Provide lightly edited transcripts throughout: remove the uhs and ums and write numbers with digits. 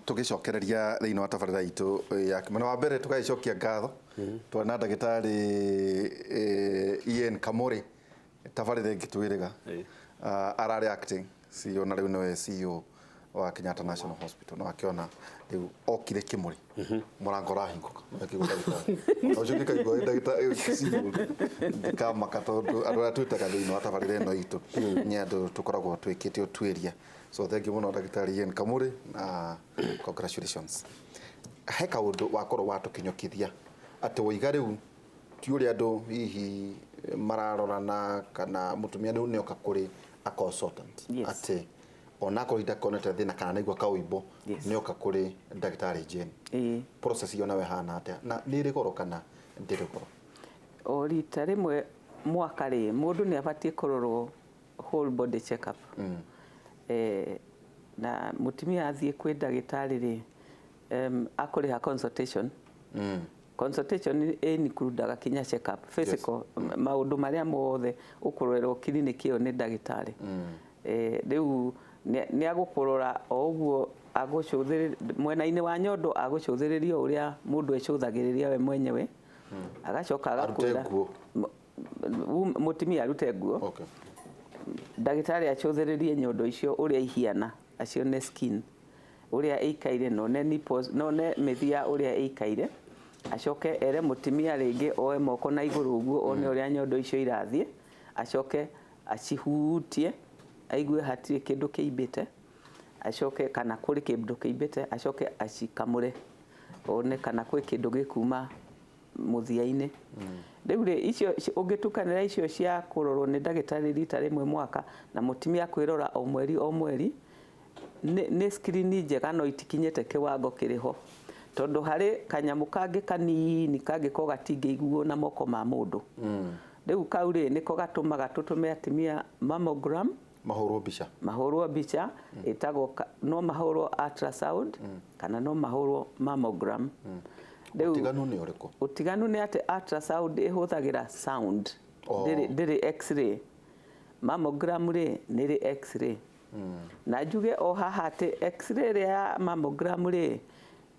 Tũgĩcokereria thĩinĩ wa tabarĩra itũ ya mwena wa mbere, tũgagĩcokia ngatho twarĩ na ndagĩtarĩ Ian Kamuri, tabarĩra ĩngĩ twĩrĩga. Ararĩ acting CEO na rĩu nĩwe CEO wa Kenyatta National Hospital, na wakĩona rĩu okire kĩmũrĩ mũrango ũrahingũka akĩgwo ndagĩtarĩ, ona ũcio ngĩkaigua wĩ ndagĩtarĩ CEO ndikamaka, tondũ andũ arĩa twĩtaga thĩinĩ wa tabarĩra ĩno itũ nĩ andũ tũkoragwo twĩkĩte ũtuĩria. So thank you mũno, ndagĩtarĩ Ian Kamuri, na congratulations. He kaũndũ wakorwo watũkinyũkithia atĩ waiga rĩu ti ũrĩa andũ hihi mararorana kana mũtumia rĩu nĩoka kũrĩ a consultant, atĩ onakorwo ndakonete thĩna kana naigua kaũimbo, nĩoka kũrĩ ndagĩtarĩ Jane. Process iyo nawe hana atĩa, na nĩ ĩrĩ goro kana ndĩrĩ goro? O rita rĩmwe mwaka rĩ, mũndũ nĩ abatiĩ kũrorwo whole body check up. Na mũtumia athiĩ kwĩ ndagĩtarĩ rĩ, akũrĩha consultation. Consultation ĩincludaga kinya check up physical, maũndũ marĩa mothe ũkũrorerwo kiriniki ĩyo nĩ ndagĩtarĩ. Rĩu nĩ agũkũrora o ũguo, agũcũthĩrĩria mwena-inĩ wa nyondo, agũcũthĩrĩria o ũrĩa mũndũ ecũthagĩrĩria we mwenyewe, agacoka Arute agakwĩra nguo? Mũtumia arute nguo. Ndagĩtarĩ acũthĩrĩrie nyondo icio ũrĩa ihiana, acione skin ũrĩa ĩikaire, none nipples, none mĩthia ũrĩa ĩikaire, acoke ere mũtumia rĩngĩ oe moko na igũrũ ũguo, one ũrĩa nyondo icio irathiĩ, acoke acihutie aigue hatirĩ kĩndũ kĩimbĩte, acoke kana kũrĩ kĩndũ kĩimbĩte, acoke acikamũre one kana kwĩ kĩndũ gĩkuma mũthia-inĩ. Rĩu rĩ, icio ũngĩtukanĩra icio cia kũrorwo nĩ ndagĩtarĩ rita rĩmwe mwaka na mũtumia kwĩrora o mweri o mweri, nĩ screen njega, no itikinyĩte kĩwango kĩrĩ ho, tondũ harĩ kanyamũ kangĩ kanini kangĩkorwo gatingĩiguo na moko ma mũndũ. Rĩu kau rĩ, nĩko gatũmaga tũtũme atumia mammogram. Mahũrwo mbica. Mahũrwo mbica ĩtagwo no mahũrwo ultrasound kana no mahũrwo mammogram. Rĩu Ũtiganu nĩ ũrĩkũ? Ũtiganu nĩ atĩ ultrasound ĩhũthagĩra sound. Ndĩrĩ x-ray. Mammogram rĩ, nĩrĩ x-ray. Na njuge o haha atĩ x-ray ĩrĩa ya mammogram rĩ,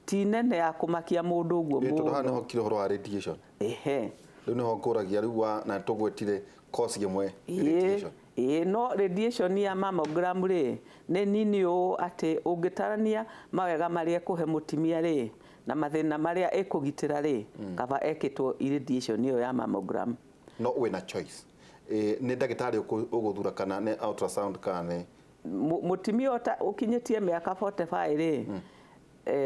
ti nene ya kũmakia mũndũ ũguo Ĩ, tondũ haha mũno. nĩho kire ũhoro wa radiation. Rĩu nĩho ngũragia rĩu wa na tũgwĩtire course ĩmwe, radiation. Ĩĩ, no radiation ya mammogram rĩ, nĩ nini ũũ atĩ ũngĩtarania mawega marĩa ĩkũhe mũtumia rĩ na mathĩna marĩa ĩkũgitĩra rĩ, kaba ekĩtwo irradiation ĩyo ya mammogram. No wĩna choice? Ĩ, nĩ ndagĩtarĩ ũgũthura kana nĩ ultrasound kana nĩ Mũtumia ũkinyĩtie mĩaka 45 rĩ,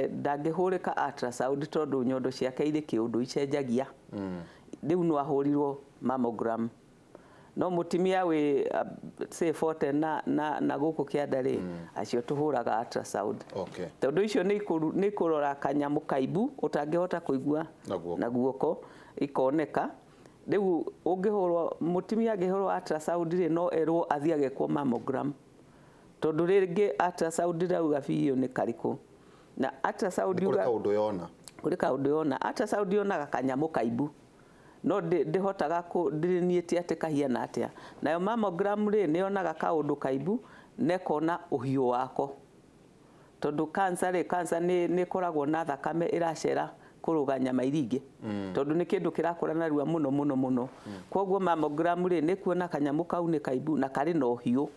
ndangĩhũrĩka ultrasound tondũ nyondo ciake irĩ kĩũndũ icenjagia. Rĩu no ahũrirwo mammogram. No mũtumia wĩ say 40 na gũkũ kĩanda rĩ, acio tũhũraga ultrasound. Tondũ icio nĩ ikũrora kanyamũ kaimbu ũtangĩhota kũigua na guoko. Na guoko ikoneka. Rĩu ũngĩhũrwo, mũtumia angĩhũrwo ultrasound rĩ, no erwo athiĩ agekwo mammogram, tondũ rĩngĩ ultrasound ndĩrauga biũ nĩ karĩkũ, na ultrasound Nĩ kũrĩ kaũndũ yona. Kũrĩ kaũndũ yona. Ultrasound yonaga kanyamũ kaimbu, no ndĩhotaga kũ delineate atĩ kahiana atĩa. Nayo mammogram rĩ, nĩ yonaga kaũndũ kaimbu na ĩkona ũhiũ wako, tondũ cancer rĩ, cancer nĩ ĩkoragwo na thakame ĩracera kũrũga nyama iria ingĩ, tondũ nĩ kĩndũ kĩrakũra narua mũno mũno mũno. Koguo mammogram rĩ, nĩ kuona kanyamũ kau nĩ kaimbu na karĩ na ũhiũ,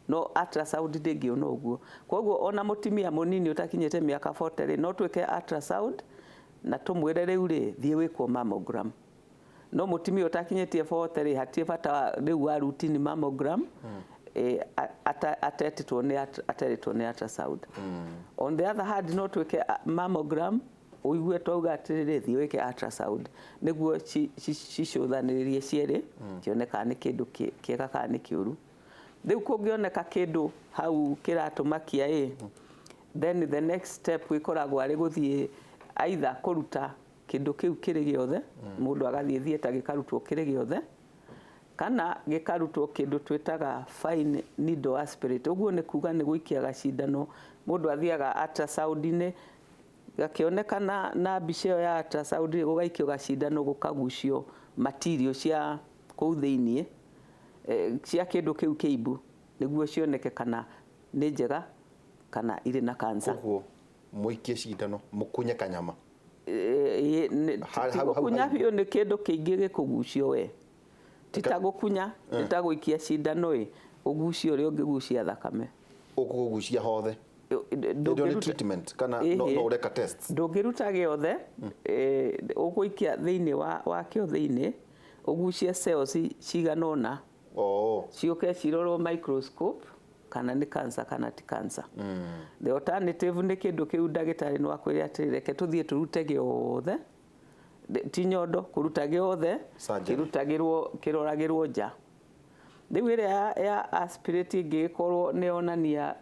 no ultrasound ndĩngĩona ũguo. Koguo ona mũtumia mũnini ũtakinyĩte mĩaka 40 rĩ, no twĩke ultrasound na tũmwĩre rĩu rĩ, thiĩ wĩkwo mammogram. No mũtumia ũtakinyĩtie 40 rĩ, hatirĩ bata rĩu wa routine mammogram atetĩtwo nĩ ultrasound. On the other hand, no twĩke mammogram, ũigue twauga atĩrĩrĩ, thiĩ wĩke ultrasound nĩguo cicũthanĩrĩrie cierĩ, cione kana nĩ kĩndũ kĩega kana nĩ kĩũru. Rĩu kũngĩoneka kĩndũ hau kĩratũmakia ĩ, then the next step ĩkoragwo arĩ gũthiĩ either kũruta kĩndũ kĩu kĩrĩ gĩothe, mũndũ agathiĩ theatre gĩkarutwo kĩrĩ gĩothe, kana gĩkarutwo kĩndũ twĩtaga fine needle aspirate. Ũguo nĩ kuga nĩ gũikia gacindano, mũndũ athiaga ultrasound-inĩ, gakĩoneka na mbica ĩyo ya ultrasound rĩ, gũgaikio gacindano gũkagucio material cia kũu thĩiniĩ, cia kĩndũ kĩu kĩimbu, nĩguo cioneke kana nĩ njega kana irĩ na cancer. Koguo Mũikie cindano mũkunye kanyama. Ti gũkunya biũ, nĩ kĩndũ kĩingĩ gĩkũgucio we, ti ta gũkunya, ti ta gũikia cindano ĩ, ũgucie ũrĩa ũngĩgucia thakame. Ũkũgucia hothe. Ndũngĩruta treatment kana no ũreka test. Ndũngĩruta gĩothe, ũgũikia thĩinĩ wa kĩo thĩinĩ, ũgucie cells cigana ũna. Ciũke cirorwo microscope kana nĩ cancer kana ti cancer. The alternative nĩ kĩndũ kĩu ndagĩtarĩ no akwĩre atĩrĩ, reke tũthiĩ tũrute gĩothe, ti nyondo, kũruta gĩothe, kĩrutagĩrwo kĩroragĩrwo nja. Rĩu ĩrĩa ya aspirate ĩngĩgĩkorwo nĩ yonania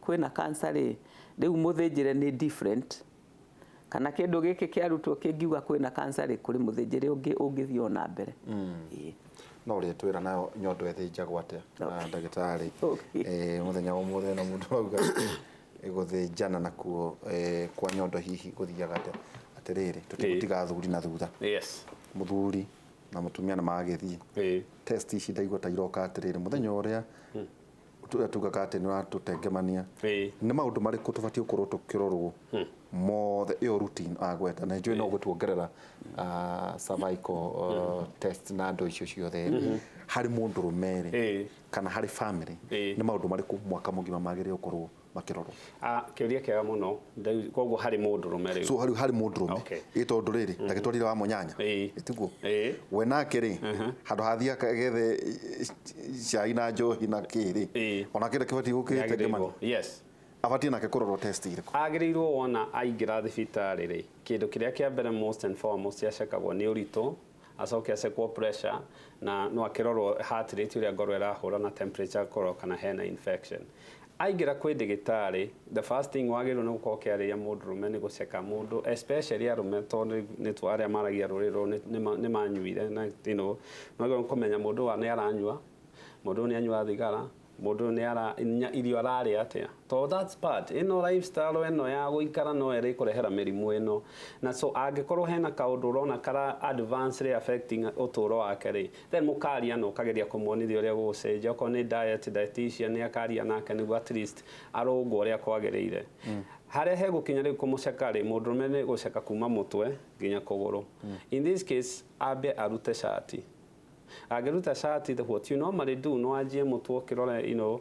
kwĩna cancer rĩ, rĩu mũthĩnjĩre nĩ different. Kana kĩndũ gĩkĩ kĩarutwo kĩngiuga kwĩna cancer rĩ, kũrĩ mũthĩnjĩre ũngĩ ũngĩthiĩ ona mbere. No ũrĩa twĩra nayo nyondo ĩthĩnjagwo atĩa na ndagĩtarĩ mũthenya wa ũmũthĩ na mũndũ auga gũthĩnjana nakuo kwa nyondo hihi gũthiaga atĩa. Atĩrĩrĩ, tũtigũtiga athuri na thutha. Yes. Mũthuri na mũtumia nĩ magĩthiĩ. Test ici ndaigua ta iroka atĩrĩrĩ mũthenya ũrĩa tugaga atĩ nĩ ũratũtengemania. Nĩ maũndũ marĩkũ tũbatiĩ gũkorwo tũkĩrorwo mothe ĩyo routine agweta na njũĩ no gũtuongerera cervical test na andũ icio ciothe harĩ mũndũrũme rĩ kana harĩ family nĩ maũndũ marĩkũ mwaka mũgima magĩrĩirwo gũkorwo makĩrorwo? Kĩũria kĩega mũno. Koguo harĩ mũndũrũme rĩu. So harĩ mũndũrũme ĩ tondũ rĩrĩ ndagĩtwarire wa mũnyanya ĩtiguo we nake rĩ handũ hathiĩ agethe cai na njohi na kĩrĩ ona kĩndũ kĩbatiĩ gũkĩtengemania. Yes. Abatie nake kũrorwo test irĩkũ? Agĩrĩirwo wona aingĩra thibitarĩ rĩ, kĩndũ kĩrĩa kĩa mbere most and foremost acekagwo nĩ ũritũ, acoke acekwo pressure na no akĩrorwo heart rate ũrĩa ngoro ĩrahũra na temperature kũrorwo kana hena infection. Aingĩra kwĩ ndagĩtarĩ, the first thing wagĩrĩirwo nĩ gũkorwo ũkĩarĩria mũndũrũme nĩ gũceka mũndũ, especially arũme tondũ nĩ tu arĩa maragia rũrĩrĩ rũrũ nĩ manyuire na you know, wagĩrĩirwo kũmenya mũndũ wa nĩ aranyua, mũndũ nĩ anyua thigara, mũndũ nĩ ara irio ararĩa atĩa. So that's part ĩno lifestyle ĩno ya gũikara no ĩrĩkũrehera mĩrimũ ĩno. Na so angĩkorwo hena kaũndũ ũrona kara advanced affecting ũtũũro wake rĩ, then mũkaria na ũkageria kũmuonithia ũrĩa gũgũcenjia. Okorwo nĩ diet, dietitian nĩ akaria nake nĩguo at least arũngwo ũrĩa kwagĩrĩire. Harĩa hegũkinya rĩu kũmũceka rĩ, mũndũrũme nĩ gũceka kuma mũtwe nginya kũgũrũ. In this case ambe arute cati. Angĩruta cati, what you normally do no anjie mũtwe ũkĩrora, you know,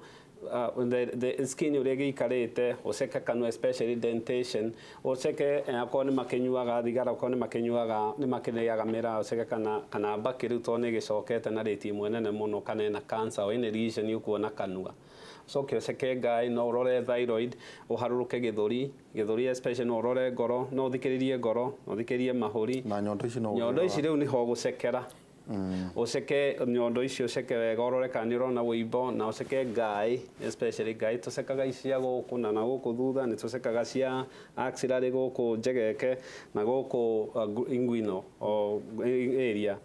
the skin ũrĩa gĩikarĩte, ũceke kanua especially dentation, ũceke akorwo nĩ makĩnyuaga thigara, akorwo nĩ makĩnyuaga nĩ makĩrĩaga mĩraa, ũceke kana mbakĩ rĩu tondũ nĩ ĩgĩcokete na rate ĩmwe nene mũno, kana ĩna cancer or any lesion ũkuona kanua. Ũcoke ũceke ngaĩ, no ũrore thyroid, ũharũrũke gĩthũri, gĩthũri especially no ũrore ngoro, no ũthikĩrĩrie ngoro, no ũthikĩrĩrie mahũri. Na nyondo ici no nyondo ici rĩu nĩho ũgũcekera. Ũceke nyondo icio, ũceke wega ũrore kana nĩ ũrona wũimbo, na ũceke ngaĩ, especially ngaĩ tũcekaga ici cia gũkũ na gũkũ thutha, nĩ tũcekaga cia axillary gũkũ njegeke na gũkũ inguinal o area.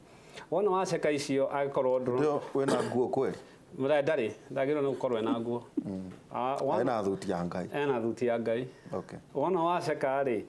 Wona waceka icio angĩkorwo ndũrona wĩna nguo kweli? Ndarĩ, ndagĩrĩirwo nĩ gũkorwo ena nguo. Ena thuti ya Ngai. Ena thuti ya Ngai. Okay. Wona waceka rĩ,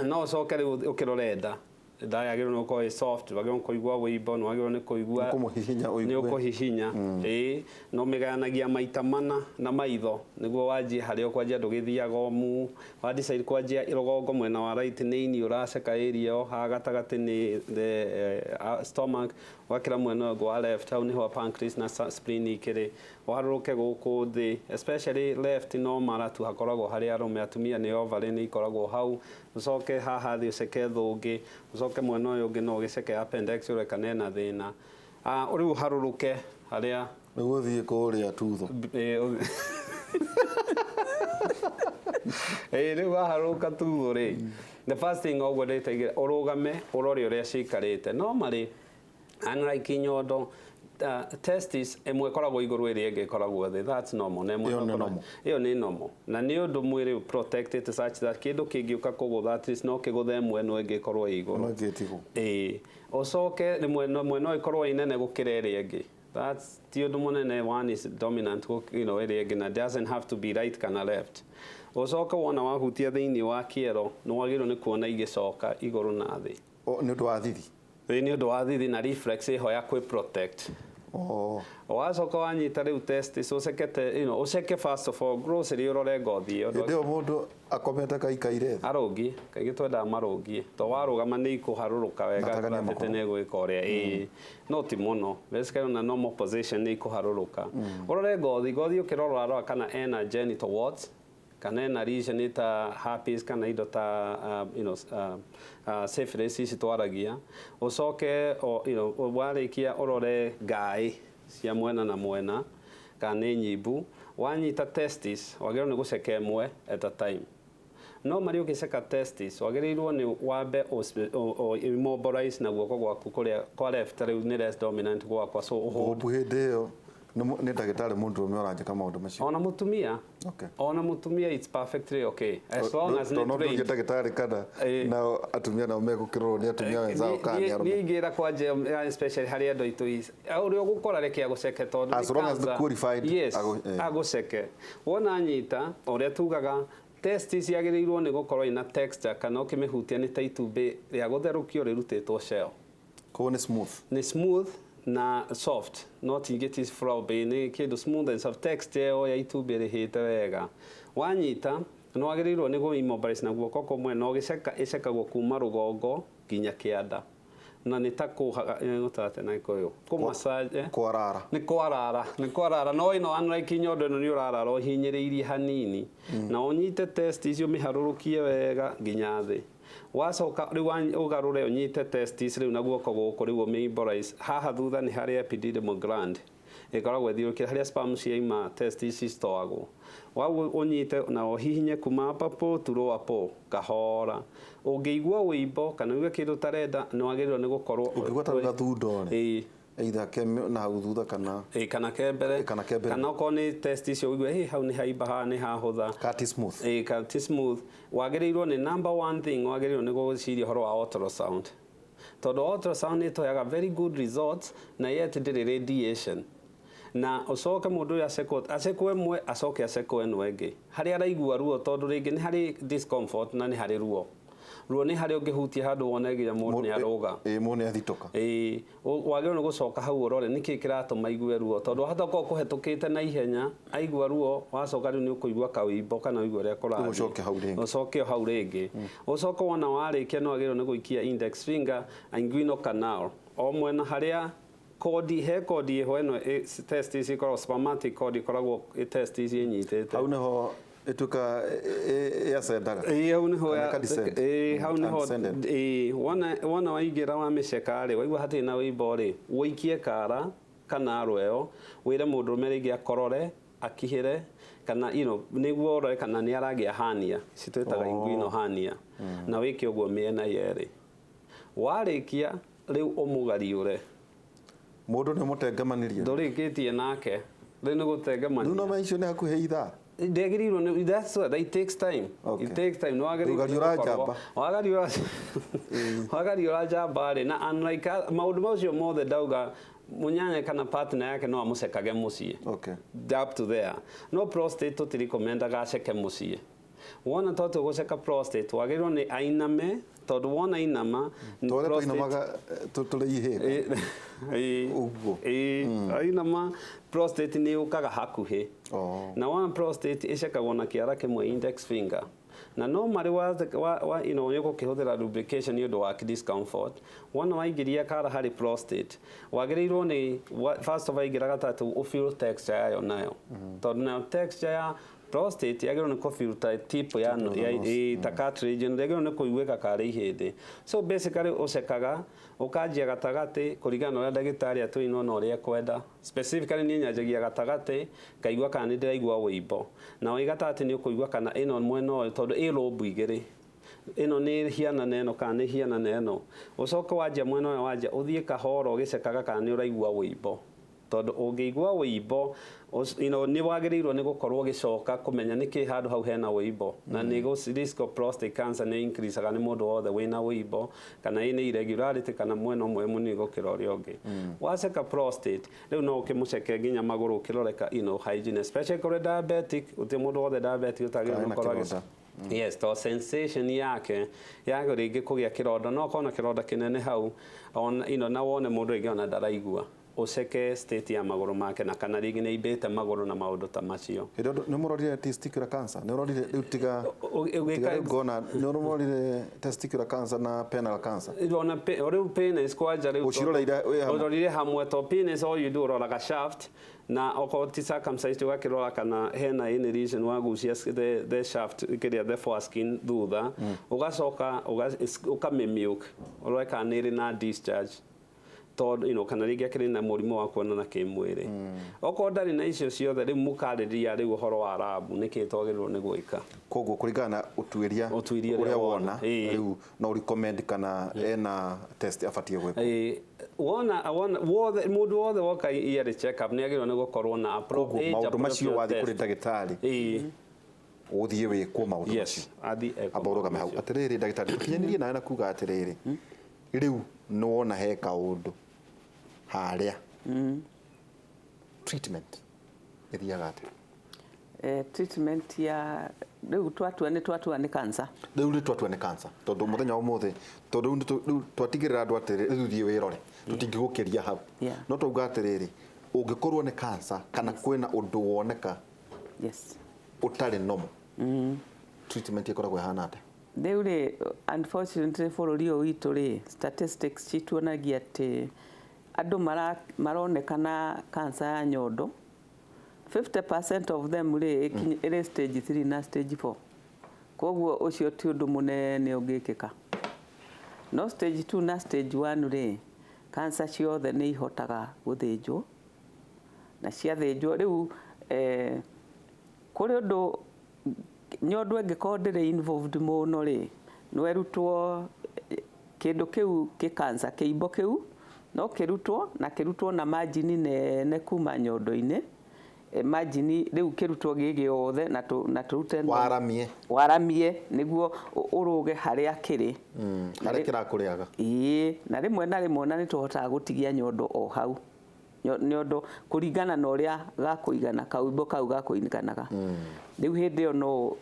no ũcoke rĩu ũkĩrore nda. Nda yagĩrĩirwo nĩ gũkorwo ĩ soft, wagĩrĩirwo nĩ kũigua wũimbo, nĩ wagĩrĩirwo nĩ kũigua nĩ kũmũhihinya ũigue. Nĩ ũkũhihinya. Ĩĩ, no mĩgayanagia maita mana na maitho nĩguo wanjie harĩa ũkwanjia, ndũgĩthiaga ũmu. Wa decide kwanjia rũgongo mwena wa right nĩ ini ũraceka area ĩyo, haha gatagatĩ nĩ the stomach, ũgakĩra mwena ũyũ wa left, hau nĩho pancreas na spleen ikĩrĩ. Ũharũrũke gũkũ thĩ, especially left no mara tu hakoragwo harĩ arũme, atumia nĩ ovary nĩ ikoragwo hau. Ũcoke haha thĩ ũceke thũngĩ, ũcoke mwena ũyũ ũngĩ no ũgĩceke appendix ũrore kana ĩna thĩna. Rĩu ũharũrũke harĩa Nĩguo ũthiĩ kũrĩa tutho. Rĩu waharũrũka tutho rĩ, the first thing ũguo ndĩtaigĩra, ũrũgame ũrore ũrĩa cikarĩte. Normally unlike nyondo, testis ĩmwe ĩkoragwo igũrũ ĩrĩa ĩngĩ ĩkoragwo thĩ. That's normal. Ĩyo nĩ normal. Ĩyo nĩ normal. Na nĩ ũndũ mwĩrĩ protected such that kĩndũ kĩngĩũka kũgũtha at least no kĩgũthe ĩmwe no ĩngĩ ĩkorwo ĩ igũrũ. No ĩngĩ ĩtigwo. Ĩĩ. Ũcoke rĩmwe no ĩkorwo ĩ nene gũkĩra ĩrĩa ĩngĩ. That's ti ũndũ mũnene, one is dominant, you know, ĩrĩa ĩngĩ, na doesn't have to be right kana left. Ũcoke wona wahutia thĩinĩ wa kĩero, nĩ wagĩrĩirwo nĩ kuona igĩcoka igũrũ na thĩ. Nĩ ũndũ wa thithi? Ĩĩ, nĩ ũndũ wa thithi na reflex ĩho ya kwĩ protect. Oh. Wacoka wanyita rĩu testis ũcekete, ũceke first of all grocery ũrore ngothi ĩyo. Hĩndĩ ĩyo mũndũ akomete kaikaire thĩ. Arũngie, kaingĩ twendaga marũngie to warũgama nĩ ikũharũrũka wega. Matakania gravity makũrũ. Nĩ ĩgwĩka ũrĩa ĩĩ, no ti mũno, basically na normal position nĩ ikũharũrũka. Ũrore ngothi, ngothi ũkĩrora rora kana ena genital warts kana ena lesion ta herpes kana indo ta syphilis ici twaragia. Ũcoke warĩkia ũrore ngaĩ cia mwena na mwena kana nĩ nyimbu. Wanyita testis wagĩrĩirwo nĩ gũceka ĩmwe at a time, no marĩ ũgĩceka testis wagĩrĩirwo nĩ wambe immobilize na guoko gwaku kũrĩa kwa left, rĩu nĩ less dominant gwakwa, so ũhold. Hope hĩndĩ ĩyo nĩ ndagĩtarĩ mũndũrũme ũranjĩka maũndũ macio. Ona mũtumia. Okay. Ona mũtumia, it's perfectly okay as long as Tondũ nĩ no ndugie trained. ndagĩtarĩ kana nao atumia nao megũkĩrorwo nĩ atumia wenzao kana nĩ arũme. Niĩ ingĩra kwanja, especially harĩ andũ aitũ ũrĩa ũgũkora reke agũceke tondũ As nĩ long as the cancer. qualified Yes, agũceke. Wona anyita ũrĩa tugaga testis yagĩrĩirwo nĩ gũkorwo ina texture kana ũkĩmĩhutia nĩ ta itumbĩ rĩa gũtherũkio rĩrutĩtwo shell. Koguo nĩ smooth. Nĩ smooth na soft, not ingĩ floppy, nĩ kĩndũ smooth and soft, texture ĩyo ya itumbĩ rĩhĩte wega. Wanyita nĩ wagĩrĩirwo nĩ kũ immobilize na guoko kũmwe na ũgĩceka ĩcekagwo kuma rũgongo nginya kĩanda na nĩ ta kũgũtate na gĩkũyũ kũ massage, eh? Kwarara. Nĩ kwarara, nĩ kwarara, no ĩno unlike nyondo ĩno nĩ ũrarara ũhinyĩrĩirie hanini na ũnyite test icio mĩharũrũkie wega nginya thĩ. Wacoka rĩu ũgarũre ũnyite testis rĩu na guoko gũkũ, rĩu ũmĩ haha thutha nĩ harĩa epididymal gland ĩkoragwo ĩthiũrũrũkĩte harĩa sperm ciaima testis citoagwo. Wau ũnyite na ũhihinye kuma upper pole to lower pole kahora. Ũngĩigua wĩimbo kana ũigue kĩndũ ũtarenda, nĩ wagĩrĩirwo nĩ gũkorwo Ũngĩigua ta gathundo rĩ, ĩĩ, either ke na hau thutha kana ĩ, kana ke mbere. Ĩ, kana ke mbere. Kana okorwo nĩ test icio ũigue hĩ hau nĩ haimba, haha nĩ hahũtha. Ka ti smooth. Ĩ, kana ti smooth, wagĩrĩirwo nĩ number one thing wagĩrĩirwo nĩ gwĩciria ũhoro wa ultrasound, tondũ ultrasound nĩ ĩtũheaga very good results na yet ndĩrĩ radiation. Na ũcoke mũndũ ũyũ acekwo, acekwo ĩmwe, acoke acekwo ĩno ĩngĩ harĩa araigua ruo, tondũ rĩngĩ nĩ harĩ discomfort na nĩ harĩ ruo. Ruo nĩ harĩa ũngĩhutia handũ wone nginya mũndũ nĩ arũga. Ĩ, mũndũ nĩ athitũka. Ĩĩ, wagĩrĩirwo nĩ gũcoka hau ũrore nĩkĩ kĩratũma aigue ruo, tondũ wahota gũkorwo kũhetũkĩte na ihenya aigua ruo, wacoka rĩu nĩ ũkũigua kawĩimbo kana ũigue ũrĩa kũrathiĩ. Ũcoke hau rĩngĩ. Ũcoke o hau rĩngĩ. Ũcoke wona warĩkia no wagĩrĩirwo nĩ gũikia index finger inguinal canal o mwena harĩa kodi he kodi ĩho ĩno testis ikoragwo, spermatic cord ĩkoragwo testis ĩnyitĩte. Hau nĩho ĩtuĩka yacendaga. Ĩĩ, hau nĩho Kana ka descend. Ĩĩ, hau nĩho. Ascended. Ĩĩ, wona waingĩra wa mĩceka rĩ, waigua hatirĩ na wĩimbo rĩ, ũikie kara kana ĩyo wĩre mũndũrũme rĩngĩ akorore akihĩre kana nĩguo ũrore kana nĩ aragĩa hernia, ici twĩtaga inguinal hernia, na wĩke ũguo mĩena yerĩ. Warĩkia rĩu ũmũgariũre. Mũndũ nĩ mũtengemanirie. Ndũrĩkĩtie nake rĩu nĩ gũtengemania. Rĩu no icio nĩ hakuhĩ ithaa. Ndĩagĩrĩirwo nĩ, that's what it takes time. It takes time, nĩ wagĩrĩirwo nĩ Ũgariũra gũkorwo- njamba. Wagariũra njamba rĩ, na unlike maũndũ macio mothe ndauga, mũnyanya kana partner yake no amũcekage mũciĩ up to there, no prostate tũtirekomendaga aceke mũciĩ. Wona to tũgũceka prostate wagĩrĩirwo nĩ ainame, tondũ wona inama Tũrĩa prostate- tũinamaga tũrĩ ihĩba. Ũguo. Ĩĩ, ainama prostate nĩ yũkaga hakuhĩ. Oh. Na wona prostate ĩcekagwo na kĩara kĩmwe, index finger, na no marĩ wa nĩ ũgũkĩhũthĩra lubrication nĩ ũndũ wa discomfort. Wona waingĩria kara harĩ prostate wagĩrĩirwo nĩ first of all aingĩra gatatũ ũfeel texture yayo nayo, tondũ nayo texture ya prostate yagĩrĩirwo nĩ kũfeel ta tip ya ta cartilage, yagĩrĩirwo nĩ kũiguĩka karĩ ihĩndĩ. So basically ũcekaga ũkanjia gatagatĩ kũringana na ũrĩa ndagĩtarĩ atũinwo na ũrĩa ekwenda. Specifically niĩ nyanjagia gatagatĩ ngaigua kana nĩ ndĩraigua wĩimbo, na wĩ gatagatĩ nĩ ũkũigua kana ĩno mwena ũyũ, tondũ ĩ lobe igĩrĩ, ĩno nĩ hiana na ĩno kana nĩ hiana na ĩno. Ũcoke wanjia mwena ũyũ, wanjia ũthiĩ kahora ũgĩcekaga kana nĩ ũraigua wĩimbo, tondũ ũngĩigua wĩimbo nĩ wagĩrĩirwo nĩ gũkorwo ũgĩcoka kũmenya nĩkĩ handũ hau hena wĩimbo. Na nĩ risk of prostate cancer nĩ increaseaga nĩ mũndũ wothe wĩna wĩimbo kana ĩnĩ irregularity kana mwena ũmwe mũnini gũkĩra ũrĩa ũngĩ. Waceka prostate rĩu no ũkĩmũceke nginya magũrũ ũkĩroreka hygiene, especially kũrĩ diabetic. Gũtirĩ mũndũ wothe diabetic ũtagĩrĩirwo Kana nĩ gũkorwo kĩronda. Yes, to sensation yake ya rĩngĩ kũgĩa kĩronda, no akorwo na kĩronda kĩnene hau on, na wone mũndũ rĩngĩ ona ndaraigua. Ũceke state ya magũrũ make na kana rĩngĩ nĩ aimbĩte magũrũ na maũndũ ta macio. Hĩndĩ ĩyo nĩ mũrorire testicular cancer, nĩ ũrorire rĩu, tiga tiga rĩu ngona nĩ ũrorire testicular cancer na penile cancer. Ona rĩu penis kwanja rĩu. Ũciroreire wĩ hamwe? Ũrorire hamwe to penis, all you do ũroraga shaft na okorwo ti circumcised ũgakĩrora kana hena any lesion wagucia the shaft kĩrĩa, the foreskin thutha, ũgacoka ũkamĩmilk ũrore kana nĩ ĩrĩ na discharge tondũ kana rĩngĩ akĩrĩ na mũrimũ wa kuonana kĩmwĩrĩ. Okorwo ndarĩ na icio ciothe, rĩu mũkarĩria rĩu ũhoro wa lab, nĩkĩ twagĩrĩirwo nĩ gwĩka. Koguo kũringana na ũtuĩria Ũtuĩria ũrĩa ũrĩa wona wona. Ĩĩ. Rĩu no recommend kana ena test abatiĩ gwĩkwo. Ĩĩ, wona wothe mũndũ wothe woka yearly check up nĩ agĩrĩirwo nĩ gũkorwo na Koguo age maũndũ macio appropriate wathiĩ kũrĩ test. ndagĩtarĩ, ũthiĩ wĩkwo maũndũ macio. Yes, athi ekwo Amba ũrũgame hau. maũndũ macio. Atĩrĩrĩ ndagĩtarĩ, tũkinyanĩrie nawe na kuga atĩrĩrĩ, rĩu nĩ wona he kaũndũ harĩa, treatment ĩthiaga atĩa? Treatment ya rĩu twatua nĩ twatua nĩ cancer. Rĩu nĩ twatua nĩ cancer, tondũ mũthenya wa ũmũthĩ, tondũ rĩu rĩu twatigĩrĩra andũ atĩrĩrĩ, rĩu thiĩ wĩrore, tũtingĩgũkĩria hau. No twauga atĩrĩrĩ, ũngĩkorwo nĩ cancer kana kwĩna ũndũ woneka ũtarĩ normal, treatment ĩkoragwo ĩhana atĩa? Rĩu rĩ, unfortunately bũrũri ũyũ witũ rĩ, statistics cituonagia atĩ andũ maronekana cancer ya nyondo, 50% of them rĩ, ĩrĩ stage 3 na stage 4. Koguo ũcio ti ũndũ mũnene ũngĩkĩka. No stage 2 na stage 1 rĩ, cancer ciothe nĩ ihotaga gũthĩnjwo, na ciathĩnjwo rĩu kũrĩ ũndũ nyondo ĩngĩkorwo ndĩrĩ involved mũno rĩ, no ĩrutwo kĩndũ kĩu kĩ cancer, kĩimbo kĩu no kĩrutwo na kĩrutwo na margin nene kuma nyondo-inĩ. Margin rĩu kĩrutwo gĩ gĩothe na tũrute Waramie. Waramie nĩguo ũrũge harĩa kĩrĩ. Harĩa kĩrakũrĩaga. Ĩĩ, na rĩmwe na rĩmwe ona nĩ tũhotaga gũtigia nyondo o hau. Nyondo kũringana na ũrĩa gakũigana, kaũimbo kau gakũiganaga. Rĩu hĩndĩ ĩyo no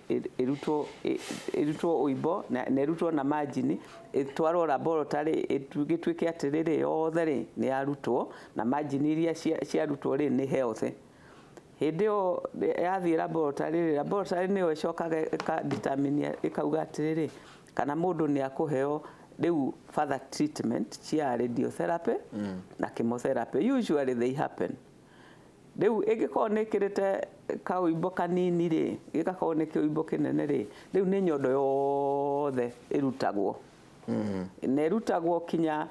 ĩrutwo ũimbo na ĩrutwo na margin, ĩtwarwo laboratory, gĩtuĩke atĩrĩrĩ yothe rĩ nĩ yarutwo na margin iria ciarutwo rĩ nĩ healthy. Hĩndĩ ĩyo yathiĩ laboratory rĩ, laboratory nĩyo ĩcokaga ĩka determine, ĩkauga atĩrĩrĩ kana mũndũ nĩ akũheo rĩu further treatment cia radiotherapy na chemotherapy. Usually they happen. Rĩu ĩngĩkorwo nĩ ĩkĩrĩte kaũimbo kanini rĩ, gĩgakorwo nĩ kĩũimbo kĩnene rĩ, rĩu nĩ nyondo yothe ĩrutagwo. Na ĩrutagwo kinya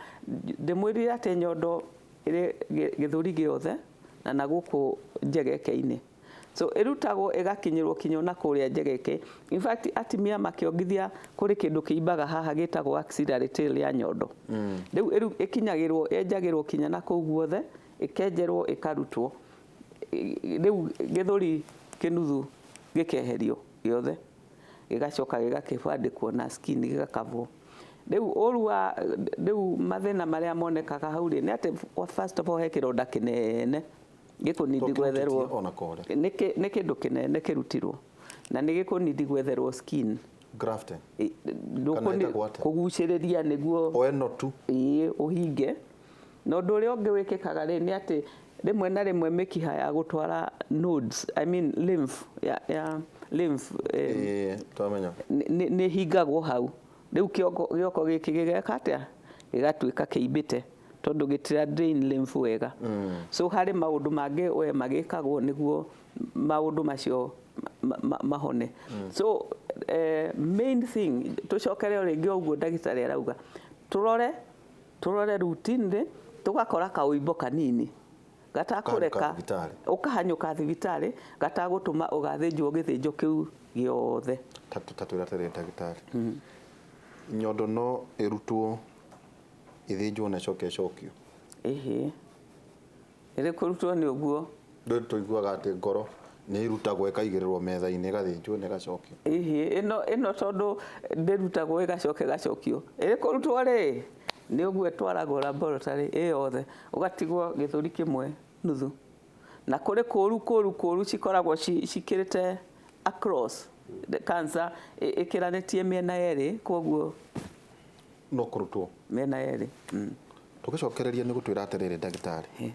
ndĩmwĩrire atĩ nyondo ĩrĩ gĩthũri gĩothe na gũkũ njegeke-inĩ. So ĩrutagwo ĩgakinyĩrwo kinya ona kũrĩa njegeke. In fact atumia makĩongithia kũrĩ kĩndũ kĩimbaga haha gĩtagwo axillary tail ya nyondo. Rĩu ĩkinyagĩrwo, yenjagĩrwo kinya na kũu guothe, ĩkenjerwo ĩkarutwo. Rĩu gĩthũri kĩnuthu gĩkeherio gĩothe, gĩgacoka gĩgakĩbandĩkwo na skin gĩgakavwo. Rĩu ũru wa rĩu mathĩna marĩa monekaga hau rĩ, nĩ atĩ first of all he kĩronda kĩnene gĩkũnindi gwetherwo. Ona kũrĩa. Nĩ kĩndũ kĩnene kĩrutirwo na nĩ gĩkũnindi gwetherwo skin. Grafting. Kana ĩtagwo atĩa? Kũgucĩrĩria nĩguo O ĩno tu. Ĩĩ, ũhinge. Na ũndũ ũrĩa ũngĩ wĩkĩkaga rĩ, nĩ atĩ rĩmwe na rĩmwe mĩkiha ya gũtwara nodes, I mean lymph, ya lymph, Ĩĩ, twamenya. Nĩ hingagwo hau. Rĩu gĩoko gĩkĩ gĩgeka atĩa? Gĩgatuĩka kĩimbĩte tondũ gĩtira drain lymph wega. So harĩ maũndũ mangĩ we magĩkagwo nĩguo maũndũ macio mahone. So main thing tũcokere o rĩngĩ ũguo ndagĩtarĩ arauga, tũrore routinely, tũgakora kaũimbo kanini gatakũreka Ũkahanyũka thibitarĩ. Ũkahanyũka thibitarĩ gatagũtũma ũgathĩnjwo gĩthĩnjo kĩu gĩothe. Ta twĩra atĩrĩrĩ ndagĩtarĩ, nyondo no ĩrutwo ĩthĩnjwo na ĩcoke ĩcokio? Ĩhĩ, ĩrĩ kũrutwo nĩ ũguo. Rĩu tũiguaga atĩ ngoro nĩ ĩrutagwo ĩkaigĩrĩrwo metha-inĩ, ĩgathĩnjwo na ĩgacokio. Ĩhĩ, ĩno tondũ ndĩrutagwo ĩgacoka ĩgacokio, ĩrĩ kũrutwo rĩ nĩ ũguo ĩtwaragwo laboratory ĩ yothe, ũgatigwo gĩthũri kĩmwe nuthu, na kũrĩ kũru kũru kũru cikoragwo cikĩrĩte across the cancer, ĩkĩranĩtie mĩena yerĩ, koguo no kũrutwo mĩena yerĩ. Tũgĩcokereria nĩ gũtwĩra atĩrĩrĩ ndagĩtarĩ,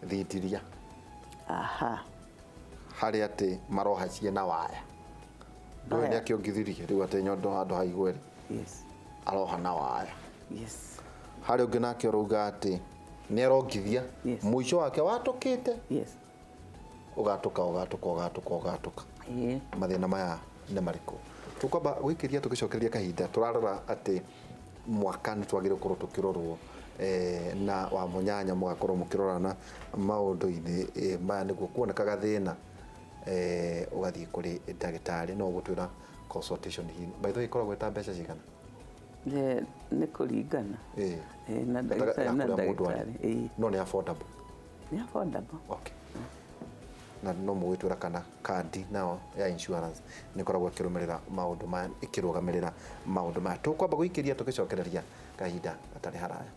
Thindiria. Aha. Harĩ atĩ maroha ciĩna waya, ndũĩ. Waya. Nĩ akĩongithirie rĩu atĩ nyondo handũ ha igwere aroha na waya. Harĩ ũngĩ nake ũrauga atĩ nĩ arongithia, mũico wake watũkĩte, ũgatũka, ũgatũka, ũgatũka, ũgatũka. Mathĩna maya nĩ marĩkũ? Tũkwamba gwĩkĩria tũgĩcokereria kahinda, tũrarora atĩ mwaka nĩ twagĩrĩirwo gũkorwo tũkĩrorwo, na wa mũnyanya mũgakorwo mũkĩrorana maũndũ-inĩ maya nĩguo kuoneka gathĩna, ũgathiĩ kũrĩ ndagĩtarĩ. No ũgũtwĩra consultation hii, by the way, ĩkoragwo ĩta mbeca cigana? Nĩ kũringana na ndagĩtarĩ na ya kũrĩa mũndũ arĩ. ndagĩtarĩ. Ĩĩ. No nĩ affordable? Nĩ affordable. Okay, na no mũgwĩtwĩra kana kandi nao ya insurance nĩ ĩkoragwo ĩkĩrũmĩrĩra maũndũ maya, ĩkĩrũgamĩrĩra maũndũ maya. Tũkwamba gũikĩria tũgĩcokereria kahinda gatarĩ haraya.